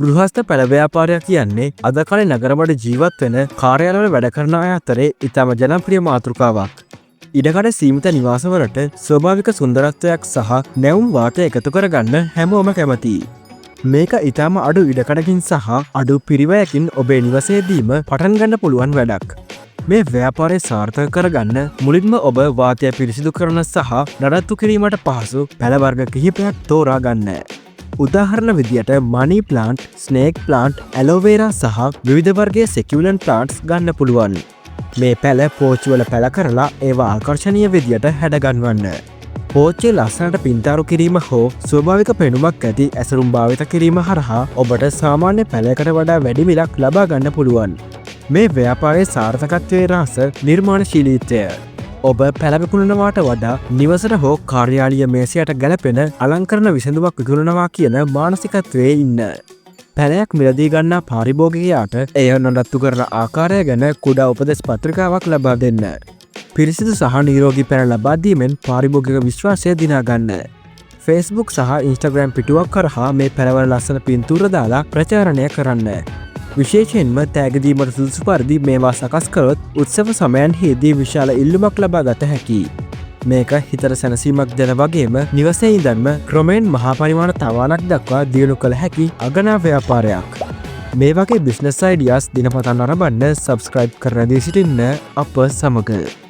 ගෘහස්ත පැළ ව්‍යාපාරය කියන්නේ අද කාලේ නගරවල ජීවත් වෙන කාර්යාලවල වැඩ කරන අය අතරේ ඉතාම ජනප්‍රිය මාතෘකාවක්. ඉඩකඩ සීමිත නිවාසවලට ස්වභාවික සුන්දරත්වයක් සහ නැවුම් වාතය එකතු කරගන්න හැමෝම කැමතියි. මේක ඉතාම අඩු ඉඩකඩකින් සහ අඩු පිරිවැයකින් ඔබේ නිවසේදීම පටන් ගන්න පුළුවන් වැඩක්. මේ ව්‍යාපාරය සාර්ථක කරගන්න මුලින්ම ඔබ වාතය පිරිසිදු කරන සහ නඩත්තු කිරීමට පහසු පැළ වර්ග කිහිපයක් තෝරා ගන්න. උදාහරණ විදියට මනි ප්ලාන්ට්, ස්නේක් ප්ලාන්ට්, ඇලෝවේරා සහ විවිධ වර්ගයේ සෙකියුලන්ට් ප්ලාන්ට්ස් ගන්න පුළුවන්. මේ පැළ පෝච්චිවල පැළ කරලා ඒවා ආකර්ශනීය විදියට හැඩගන්වන්න. පෝච්චිය ලස්සනට පින්තාරු කිරීම හෝ ස්වභාවික පෙනුමක් ඇති ඇසරුම් භාවිත කිරීම හරහා ඔබට සාමාන්‍ය පැළයකට වඩා වැඩි මිලක් ලබා ගන්න පුළුවන්. මේ ව්‍යාපාරයේ සාර්ථකත්වයේ රහස නිර්මාණශීලීත්වය. ඔබ පැළ විකුණනවාට වඩා නිවසට හෝ කාර්යාලීය මේසයට ගැලපෙන අලංකරණ විසඳුමක් විකුණනවා කියන මානසිකත්වයේ ඉන්න. පැළයක් මිලදී ගන්නා පාරිභෝගිකයාට එය නඩත්තු කරන ආකාරය ගැන කුඩා උපදෙස් පත්‍රිකාවක් ලබා දෙන්න. පිරිසිදු සහ නිරෝගී පැළ ලබා දීමෙන් පාරිභෝගික විශ්වාසය දිනා ගන්න. Facebook සහ Instagram පිටුවක් හරහා මේ පැළවල ලස්සන පින්තූර දාලා ප්‍රචාරණය කරන්න. විශේෂයෙන්ම තෑගි දීමට සුදුසු පරිදි මේවා සකස් කළොත් උත්සව සමයන්හිදී විශාල ඉල්ලුමක් ලබා ගත හැකියි. මේක හිතට සැනසීමක් දෙන වගේම නිවසේ ඉඳන්ම ක්‍රමයෙන් මහා පරිමාණ තවානක් දක්වා දියුණු කළ හැකි අගනා ව්‍යාපාරයක්. මේ වගේ බිස්නස් අයිඩියාස් දිනපතා නරඹන්න සබ්ස්ක්‍රයිබ් කර රැඳී සිටින්න අප සමග.